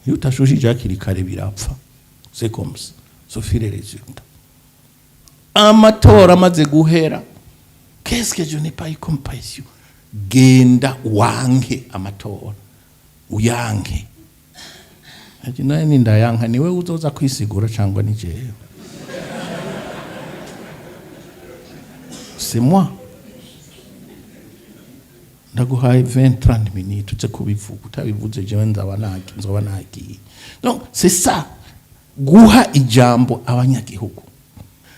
Iyo utashushije hakiri kare birapfa. C'est comme ça, sauf les résultats. Amatora amaze guhera, qu'est-ce que je n'ai pas eu comme pression? Genda wanke amatora, uyanke. Ati nawe nindayanka, niwe uzoza kwisigura cyangwa ni jewe? C'est moi. Ndaguhaye 20 30 minutes uze kubivuga. Utabivuze, jewe nzaba nagi, nzoba nagiye. Donc c'est ça, guha ijambo abanyagihugu.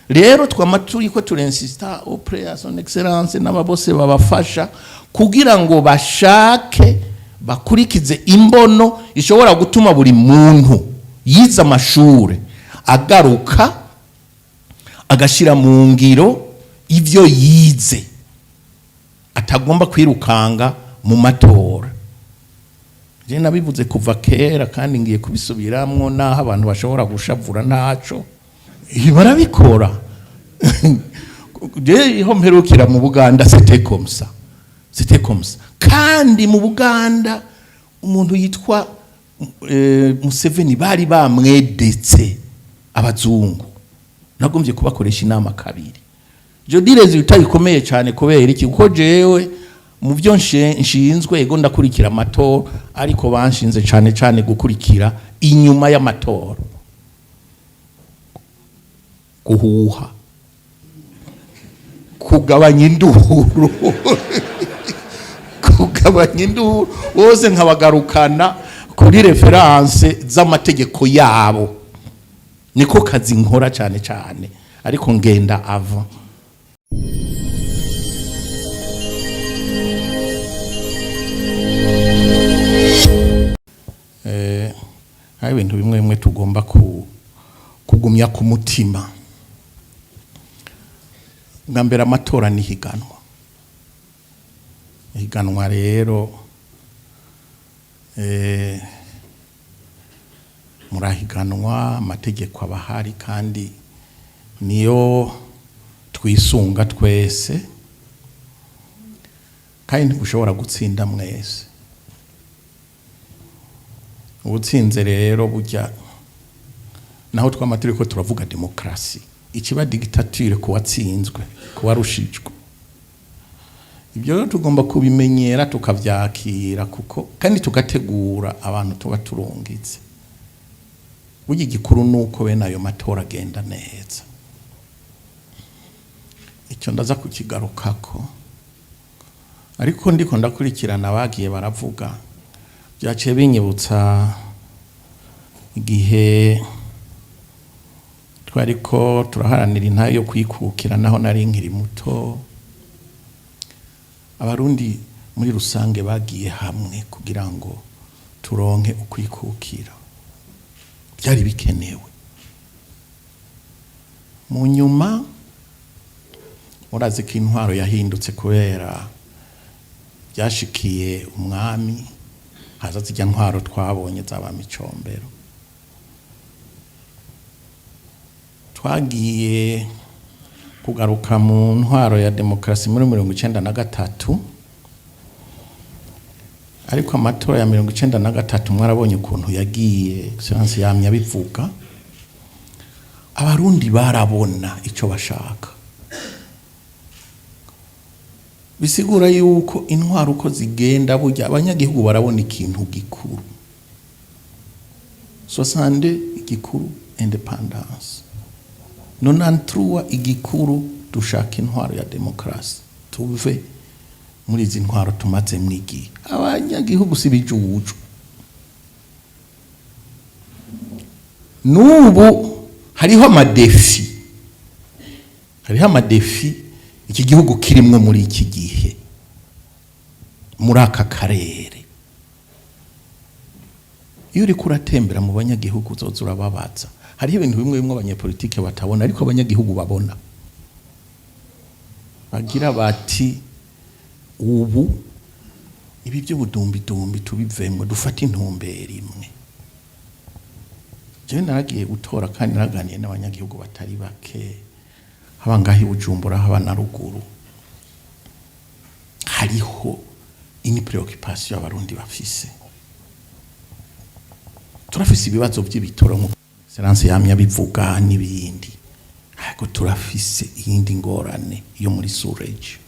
Rero twama turiko turinsista auprès ya Son Excellence n'aba bose babafasha kugira ngo bashake bakurikize imbono ishobora gutuma buri muntu yize amashure agaruka agashira mu ngiro ivyo yize, atagomba kwirukanga mu matora. Je nabivuze kuva kera kandi ngiye kubisubiramwo, naho abantu bashobora gushavura, ntaco. Ibi barabikora. Je iho mperukira mu Buganda, c'était comme ça, c'était comme ça. Kandi mu Buganda umuntu yitwa Museveni bari bamwedetse abazungu. Nagombye kubakoresha inama kabiri. Je dis résultat ikomeye cyane. Kubera iki? Kuko jewe mu byo nshinzwe, ego ndakurikira amatora, ariko banshinze cyane cyane gukurikira inyuma y'amatora, guhuha, kugabanya induru, kugabanya induru bose nkabagarukana kuri références z'amategeko yabo. Niko kazi nkora cyane cyane, ariko ngenda avant. Hari ibintu bimwe bimwe tugomba kugumya ku mutima. Bwa mbere, amatora ni higanwa. Higanwa rero, murahiganwa, amategeko aba ahari kandi niyo twisunga twese, kandi ntibushobora gutsinda mwese. Ubutsinze rero, burya naho twama turiko turavuga demokarasi, ikiba dictature ku watsinzwe, ku warushijwe. Ibyo rero tugomba kubimenyera, tukavyakira, kuko kandi tugategura abantu tuba turungitse. Burya igikuru nuko bene ayo matora agenda neza. Icyo ndaza kukigarukako, ariko ndiko ndakurikirana bagiye baravuga, byaciye binyibutsa igihe twariko turaharanira intahe yo kwikukira, naho nari nkiri muto. Abarundi muri rusange bagiye hamwe kugira ngo turonke ukwikukira, byari bikenewe. Mu nyuma murazi ko intwaro yahindutse kubera byashikiye umwami, haza zijya ntwaro twabonye zaba Micombero. Twagiye kugaruka mu ntwaro ya demokarasi muri 93, ariko amatora ya 93 mwarabonye ukuntu yagiye. Excellence yamye abivuga, Abarundi barabona icyo bashaka. Bisigura yuko intwaro uko zigenda, burya abanyagihugu barabona ikintu gikuru. 62 igikuru indépendance, 93 igikuru dushaka intwaro ya demokarasi, tuve muri izi ntwaro tumazemwo igihe. Abanyagihugu si bijuju. N'ubu hariho ama défis, hariho ama défis iki gihugu kirimwo muri iki gihe, muri aka karere. Iyo uriko uratembera mu banyagihugu, uzoza urababaza. Hariho ibintu bimwe bimwe abanyepolitike batabona, ariko abanyagihugu babona. Bagira bati: "Ubu ibi by'ubudumbidumbi tubivemwo, dufate intumbero imwe." Jewe naragiye gutora kandi naraganiye n'abanyagihugu batari bake, haba ngaho i Bujumbura, haba na ruguru. Hariho une préoccupation Abarundi bafise. Turafise ibibazo by'ibitoro, nk'uko Excellence yamye abivuga n'ibindi, ariko turafise iyindi ngorane yo muri sous-région.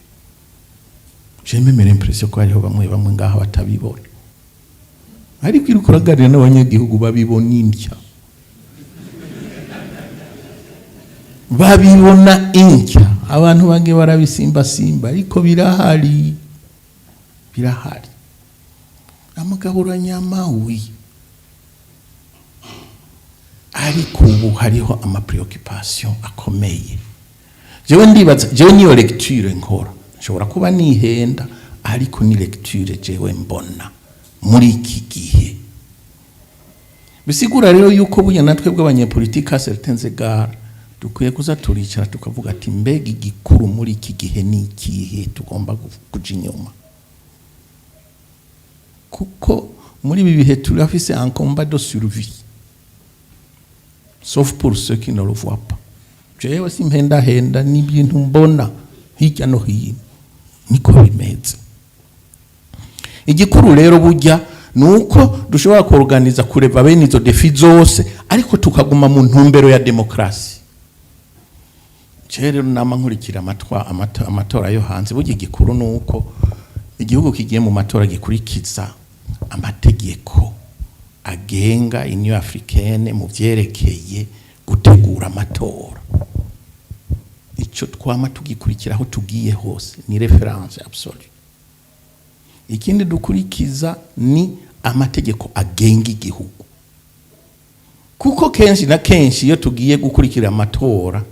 J'ai même l'impression ko hariho bamwe bamwe ngaha batabibona, ariko iriko uraganira n'abanyagihugu babibona indya, babibona indya. Abantu bange barabisimbasimba, ariko birahari, birahari. Amagaburanyama, oui, ariko ubu hariho ama préoccupations akomeye. Jewe ndibaza, jewe niyo lecture nkora, nshobora kuba nihenda, ariko ni lecture jewe mbona muri iki gihe. Bisigura rero yuko burya natwe bw'abanyepolitike, à certains égards, dukwiye kuza turicara tukavuga ati: "Mbega igikuru muri iki gihe ni ikihe tugomba kuja inyuma?" Kuko muri ibi bihe turafise un combat de survie, sauf pour ceux qui ne le voient pas. Jewe simpendahenda, n'ibintu mbona hirya no hino niko bimeze. Igikuru rero burya ni uko dushobora kuorganiza kureva bene izo défis zose, ariko tukaguma mu ntumbero ya demokarasi. Je rero nama nkurikira amatora yo hanze. Burya igikuru ni uko igihugu kigiye mu matora gikurikiza amategeko agenga Union africaine mu vyerekeye gutegura amatora. Ico twama tugikurikira aho tugiye hose, ni référence absolue. Ikindi dukurikiza ni amategeko agenga igihugu, kuko kenshi na kenshi iyo tugiye gukurikira amatora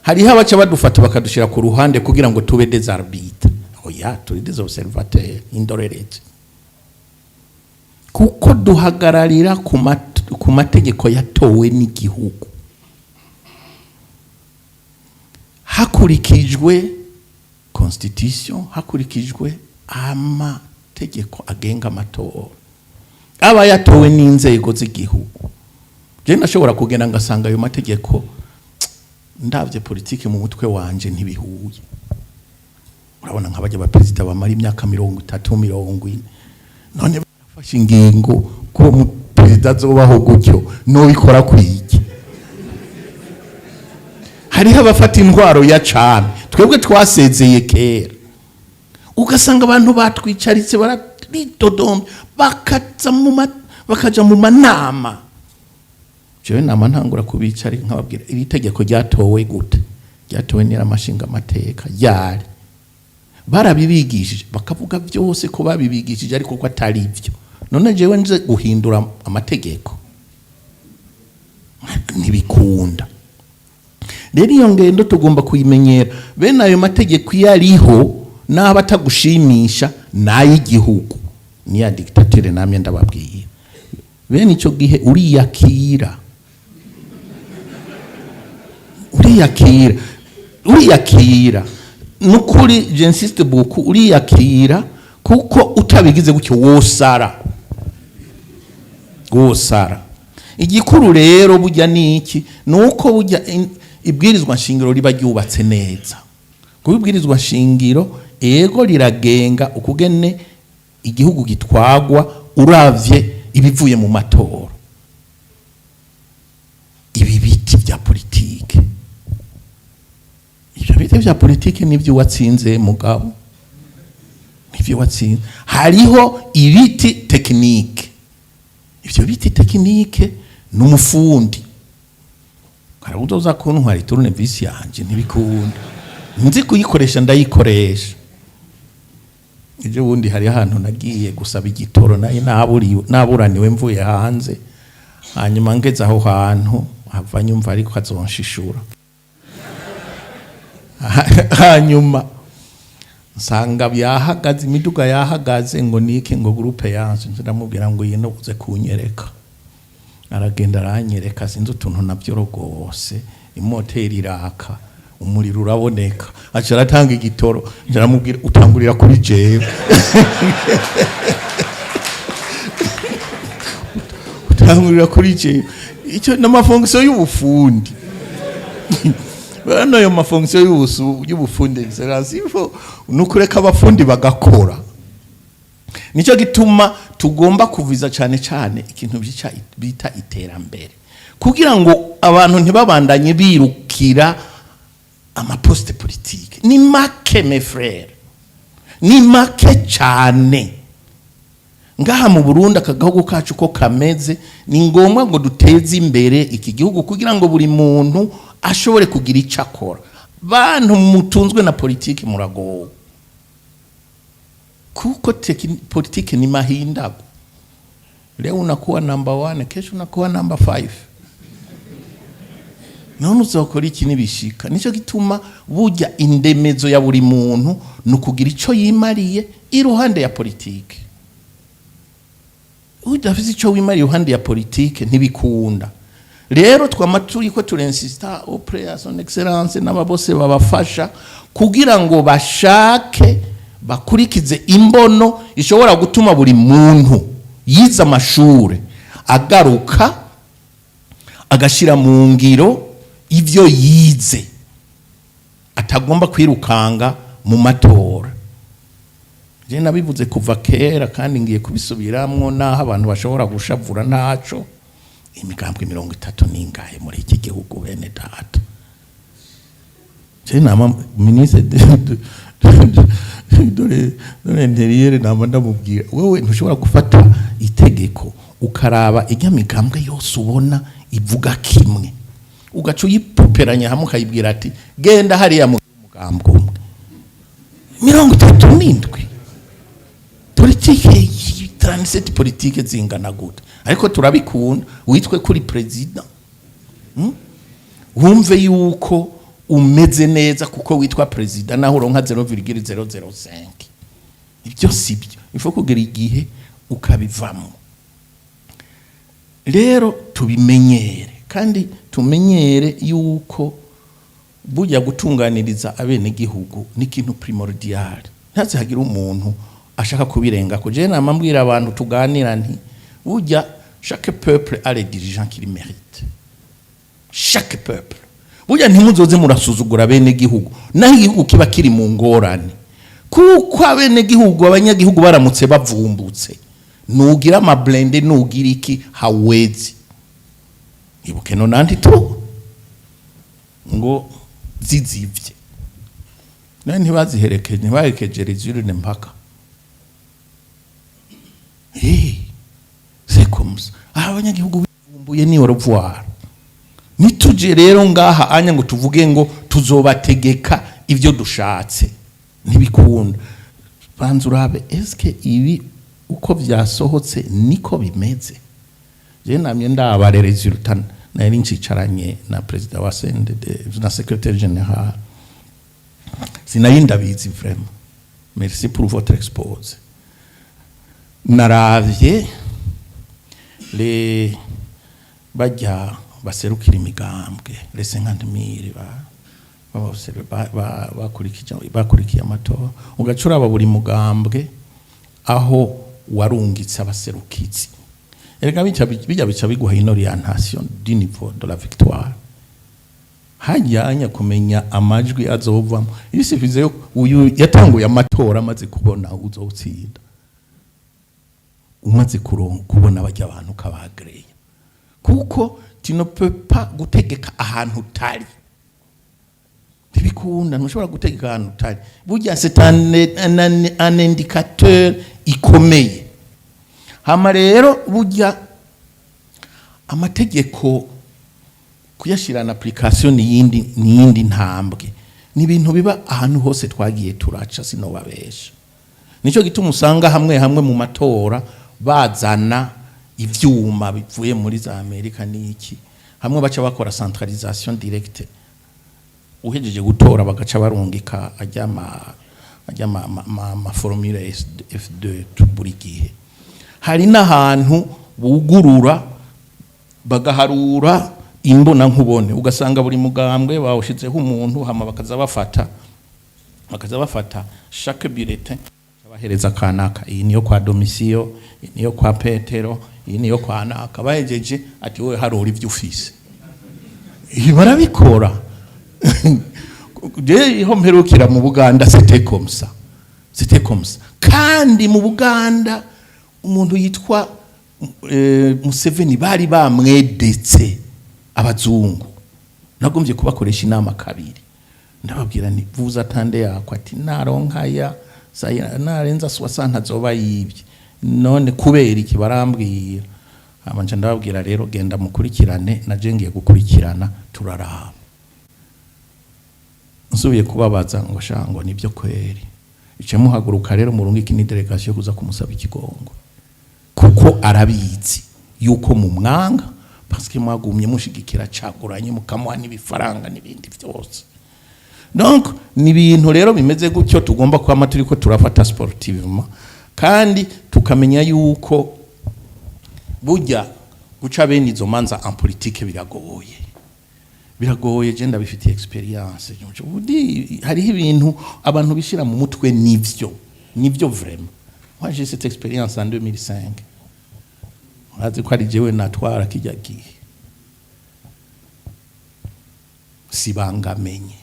hariho abaca badufata bakadushyira ku ruhande kugira ngo tube des arbitres. Oya, turi des observateurs, indorerezi, kuko duhagararira ku mategeko yatowe n'igihugu hakurikijwe constitution, hakurikijwe amategeko agenga amatora aba yatowe n'inzego z'igihugu. Je ndashobora kugenda ngasanga ayo mategeko, ndavye politike mu mutwe wanje, ntibihuye. Urabona nk'abajya abaperezida bamara imyaka 30, 40, none barafashe ingingo ko uwo muperezida azobaho gutyo, nobikora kwiki? Hariho abafata intwaro ya cami, twebwe twasezeye kera, ugasanga abantu batwicaritse, bararidodomba, bakaza mu bakaja mu manama. Jewe nama ntangura kubicara nkababwira: "Iri tegeko ryatowe gute? Ryatowe n'iramashinga amateka ryari barabibigishije?" Bakavuga byose ko babibigishije, ariko ko atari ibyo. None jewe nze guhindura amategeko? Ntibikunda. Rero iyo ngendo tugomba kuyimenyera. Bene ayo mategeko iyo ariho, n'aba atagushimisha, n'ay'igihugu, niya dictature namye ndababwiye. Bene icyo gihe uriyakira, uriyakira, uriyakira. Nukuri, j'insiste beaucoup, uriyakira, kuko utabigize gutyo wosara, wosara. Igikuru rero burya ni iki? Ni uko burya ibwirizwa nshingiro riba ryubatse neza, kuko ibwirizwa nshingiro ego riragenga ukugene igihugu gitwagwa uravye ibivuye mu matora. Ibi biti bya politike, ibyo biti bya politike nibyo watsinze, mugabo nibyo watsinze. Hariho ibiti techniques. Ibyo biti techniques n'umufundi hari uzoza kuntwara tournevis yanje, ntibikunda. Nzi kuyikoresha, ndayikoresha. Ejo bundi hari ahantu nagiye gusaba igitoro, nayo naburiwe, naburaniwe mvuye hanze. Hanyuma ngeze aho hantu hava nyumva ariko azonshishura, hanyuma nsanga byahagaze, imiduga yahagaze. Ngo niki? Ngo groupe yanse. Ndamubwira ngo iyi uze kunyereka. Aragenda aranyereka, sinzi utuntu nabyo rwose, imoteri iraka, umuriro uraboneka, aca aratanga igitoro. Ndaramubwira: "Utangurira kuri jewe, utangurira kuri jewe." Icyo n'ama fonctions y'ubufundi. Bano ayo ma fonctions y'ubufundi, excellence, ifo nukureka abafundi bagakora. Nicyo gituma tugomba kuviza cyane cyane ikintu bita iterambere, kugira ngo abantu ntibabandanye birukira ama postes politiques. Ni make, mes frères, ni make cyane ngaha mu Burundi. Aka gahugu kacu ko kameze, ni ngombwa ngo duteze imbere iki gihugu kugira ngo buri muntu ashobore kugira icyo akora. Bantu mutunzwe na politiki, muragowe, kuko politiki ni mahindago. Leo unakuwa number one, kesho unakuwa number five. None uzokora iki nibishika? Nicyo gituma burya indemezo ya buri muntu ni ukugira icyo yimariye iruhande ya politiki. Udafite icyo wimariye iruhande ya politiki, ntibikunda. Rero twama turiko turensista auprès ya Son Excellence n'aba bose babafasha kugira ngo bashake bakurikize imbono ishobora gutuma buri muntu yize amashure agaruka agashira mu ngiro ivyo yize, atagomba kwirukanga mu matora. Je nabivuze kuva kera kandi ngiye kubisubiramwo, naho abantu bashobora gushavura, ntaco. Imigambwe 31 muri iki gihugu, bene data? Je nama ministre de l'Intérieur, nama ndamubwira: wewe ntushobora gufata itegeko ukaraba ijya migambwe yose ubona ivuga kimwe, ugaca uyipuperanya hamwe, ukayibwira ati: "Genda hariya mu mugambwe umwe." 37 politike, 37 politike zingana gute? Ariko turabikunda. Witwe kuri président, Wumve yuko umeze neza kuko witwa président, naho uronka 0,005. Ibyo si byo. Ifo kugera igihe ukabivamo. Rero tubimenyere, kandi tumenyere yuko burya gutunganiriza abenegihugu ni ikintu primordial. Ntaze hagira umuntu ashaka kubirengako. Je nama mbwira abantu tuganira nti: burya chaque peuple a les dirigeants qu'il mérite. Chaque peuple. Burya ntimuzoze murasuzugura bene gihugu, naho igihugu kiba kiri mu ngorane, kuko abenegihugu, abanyagihugu baramutse bavumbutse, nugira ama blindés, nugira iki, hawezi. Ibuke 93 ngo zizivye, nayo ntibaziherekeje, ntibaherekeje les urnes mpaka. C'est comme ça. Aha abanyagihugu bivumbuye ni au revoir. Nituje rero ngaha anya ngo tuvuge ngo tuzobategeka ibyo dushatse, ntibikunda. Banza urabe: eske ibi uko vyasohotse niko bimeze? Je namye ndaba les résultats. Nari ncicaranye na président wa CNDD na secrétaire général, sinari ndabizi. Vraiment, merci pour votre exposé. Naravye les bajya baserukira imigambwe, les 50 000 bakurikiye amatora, ugaca uraba buri mugambwe aho warungitse abaserukizi. Erega bijya bica biguha une orientation du niveau de la victoire. Hajyanya kumenya amajwi azovamo, il suffit yo uyu yatanguye amatora amaze kubona uzotsinda, umaze kubona bajya abantu kabagreye, kuko tu ne peux pas gutegeka ahantu utari. Ntibikunda, ntushobora gutegeka ahantu utari. Burya c'est un indicateur ikomeye. Hama rero burya amategeko kuyashyira na application ni yindi ntambwe. Ni ibintu biba ahantu hose twagiye turaca, sinobabesha. Nicyo gituma usanga hamwe hamwe mu matora bazana ivyuma bivuye muri za Amerika n'iki, hamwe baca bakora centralisation directe, uhejeje gutora bagaca barungika ajya ma formule F2 buri gihe. Hari n'ahantu bugurura bagaharura imbona nkubone, ugasanga buri mugambwe bawushizeho umuntu, hama bakaza bafata chaque bulletin, bahereza kanaka: iyi niyo kwa Domisiyo, iyi niyo kwa Petero, iyi niyo kwa naka. Bahejeje ati: "Wowe harura ivyo ufise." Ibi barabikora. Je iho mperukira mu Buganda, c'était comme ça. C'était comme ça. Kandi mu Buganda umuntu yitwa Museveni bari bamwedetse abazungu. Nagombye kubakoresha inama kabiri, ndababwira nti vuza tande yako, ati naronkaya saya narenza 60 azoba yibye. None kubera iki? Barambwira. Hama nca ndababwira rero: genda mukurikirane, naje ngiye gukurikirana, turaraba. Nsubiye kubabaza ngo shango nibyo kweri, ice muhaguruka rero murungike ni délégation kuza kumusaba ikigongo, kuko arabizi yuko mu mwanga, parce que mwagumye mushigikira caguranye, mukamuha n'ibifaranga n'ibindi byose. Donc ni ibintu rero bimeze gutyo tugomba kwama turiko turafata sportivement, kandi tukamenya yuko burya guca bene izo manza en politique biragoye, biragoye. Je ndabifitiye expérience. Budi hariho ibintu abantu bishira mu mutwe, nivyo, nivyo vraiment. Moi, j'ai cette expérience en 2005. Urazi ko ari jewe natwara kijya gihe, sibangamenye.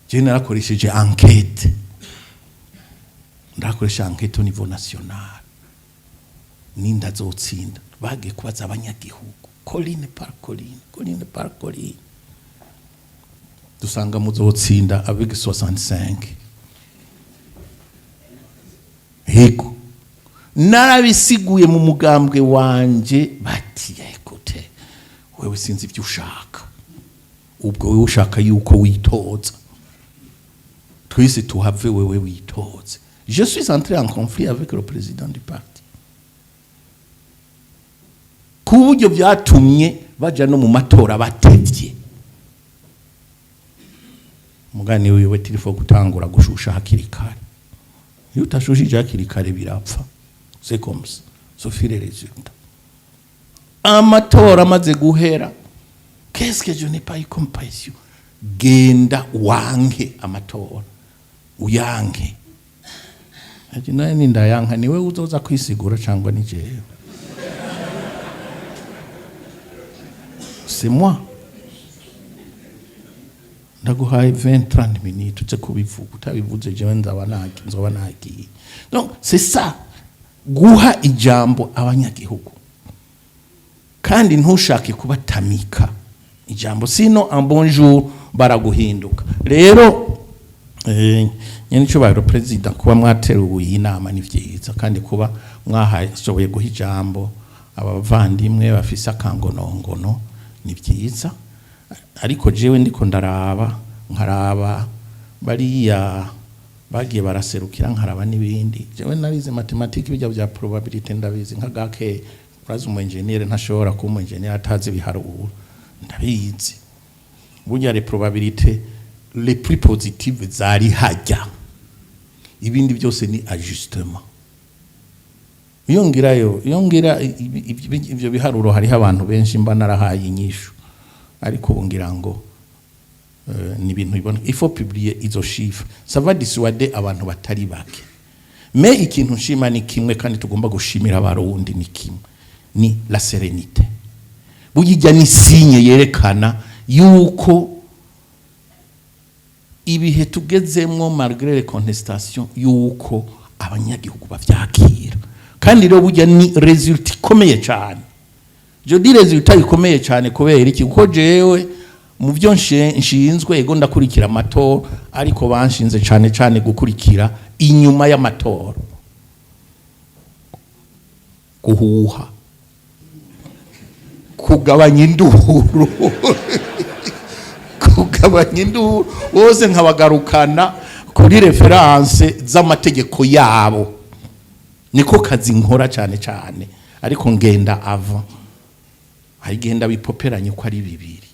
Je narakoresheje enquête, ndakoresha enquête au niveau national, ninda azotsinda. Bagiye kubaza abanyagihugu colline par colline, colline par colline, dusanga muzotsinda avec 65. Yego, narabisiguye mu mugambwe wanje, bati: "Écoute, wewe sinzi ibyo ushaka, ubwo wewe ushaka yuko witoza, twese tuhave, wewe witoze." Je suis entré en conflit avec le président du parti, ku buryo byatumye baja no mu matora batevye. Mugani wiwe tirifo gutangura gushusha hakiri kare. Iyo utashushije hakiri kare birapfa. C'est comme ça, sauf les résultats. Amatora amaze guhera, qu'est-ce que je n'ai pas eu comme pression? Genda wanke amatora, uyanke. Ati: "Nawe nindayanka, niwe uzoza kwisigura cyangwa ni jewe?" C'est moi. Ndaguhaye 20 30 minutes uze kubivuga, utabivuze jewe nzaba nagiye, nzoba nagiye. Donc c'est ça, guha ijambo abanyagihugu, kandi ntushake kubatamika ijambo, sinon un bon jour baraguhinduka. Rero nyene cyubahiro président, kuba mwateruye iyi nama ni vyiza, kandi kuba mwahashoboye guha ijambo abavandimwe bafise akangonongono ni vyiza. Ariko jewe ndiko ndaraba, nkaraba bariya bagiye baraserukira, nkaraba n'ibindi. Jewe narize mathématiques, bijya bya probabilité ndabizi nka gake. Urazi umu engineer ntashobora kuba umu engineer atazi ibiharuro. Ndabizi, burya les probabilités les plus positives zari hajya, ibindi byose ni ajustement. Iyo ngirayo, iyo ngira ibyo biharuro, hariho abantu benshi mba narahaye inyishu. Ariko ubu ngira ngo ni ibintu bibona, il faut publier izo chiffres, ça va dissuader abantu batari bake. Mais ikintu nshima ni kimwe, kandi tugomba gushimira Abarundi ni kimwe, ni la sérénité. Burya ni signe yerekana yuko ibihe tugezemwo, malgré les contestations, yuko abanyagihugu bavyakira. Kandi rero burya ni résultat ikomeye cyane. Je dis résultat ikomeye cyane kubera iki? Kuko jewe mu byo nshinzwe, ego ndakurikira amatora, ariko banshinze cyane cyane gukurikira inyuma y'amatora, guhuha, kugabanya induru, kugabanya induru bose nkabagarukana kuri références z'amategeko yabo. Niko kazi nkora cyane cyane. Ariko ngenda ava hari igenda bipoperanye ko ari bibiri.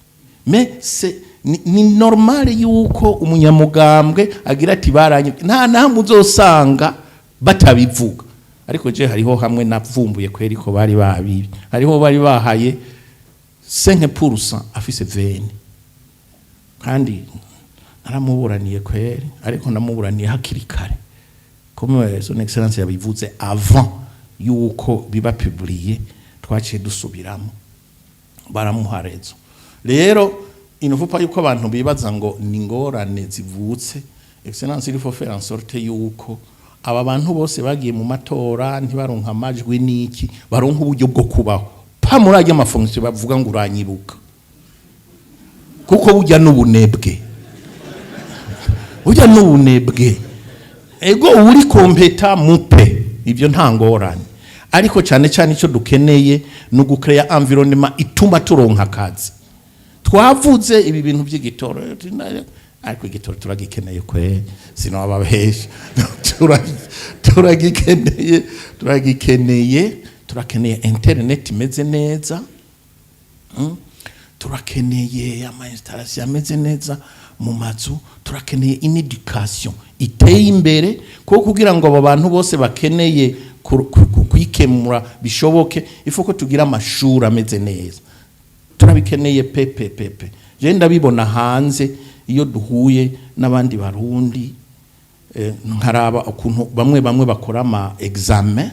Mais c'est ni normal yuko umunyamugambwe agira ati baranye, nta namwe uzosanga batabivuga. Ariko je hariho hamwe navumbuye kweri ko bari babibi, hariho bari bahaye 5% afise 20, kandi naramuburaniye kweri, ariko namuburaniye hakiri kare, comme Son Excellence yabivuze avant yuko biba publié. Twaciye dusubiramo, baramuha raison. Rero il ne faut pas yuko abantu bibaza ngo ni ingorane zivutse. Excellence, il faut faire en sorte yuko aba bantu bose bagiye mu matora ntibaronka amajwi niki, baronka uburyo bwo kubaho, pa muri ajya ama fonction bavuga ngo uranyibuka, kuko burya n'ubunebwe, burya n'ubunebwe. Ego, uri compétent mupe, ibyo nta ngorane, ariko cyane cyane icyo dukeneye ni ugukeya environnement ituma turonka akazi. Twavuze ibi bintu by'igitoro, ariko igitoro turagikeneye kwe, sinababesha. Turagikeneye, turagikeneye. Turakeneye internet imeze neza. Turakeneye ama installation ameze neza mu mazu. Turakeneye une éducation iteye imbere, kuko kugira ngo abo bantu bose bakeneye kwikemura bishoboke, ifo ko tugira amashuri ameze neza. Turabikeneye pepe pepe. Je ndabibona hanze iyo duhuye n'abandi Barundi, nkaraba ukuntu bamwe bamwe bakora ama examen,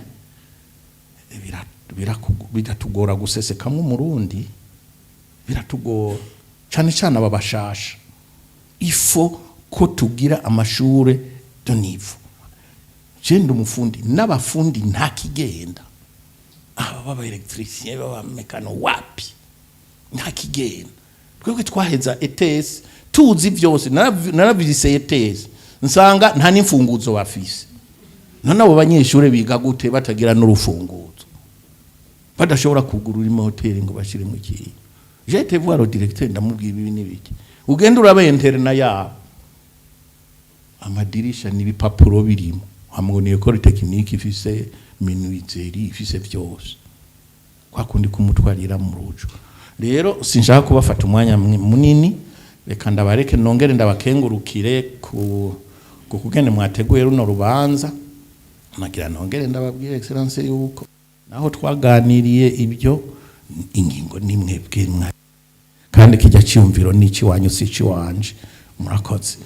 biratugora gusesekamwo Umurundi, biratugora cyane cyane aba bashasha. Ifo ko tugira amashure de niveau. Je ndi umufundi, n'abafundi nta kigenda, aba baba électricien, baba mécano, wapi, nta kigenda. Twebwe twaheza ETS tuzi byose. Naravisé ETS nsanga nta n'imfunguzo bafise. None abo banyeshure biga gute batagira n'urufunguzo, badashobora kugurura imoteri ngo bashiremo ikintu? J'ai été voir le directeur, ndamubwira ibi n'ibiki. Ugenda uraba internat yabo, amadirisha n'ibipapuro birimo, hamwe ni école technique ifise menuiserie, ifise vyose, kwa kundi kumutwarira mu rujo. Rero sinshaka kubafata umwanya munini, reka ndabareke, nongere ndabakengurukire ku kugene mwateguye runo rubanza. Nagira nongere ndababwire, Excellence, yuko naho twaganiriye ibyo, ingingo nimwe bwe, kandi kijya cyumviro n'ici wanyu si ici wanje. Murakoze.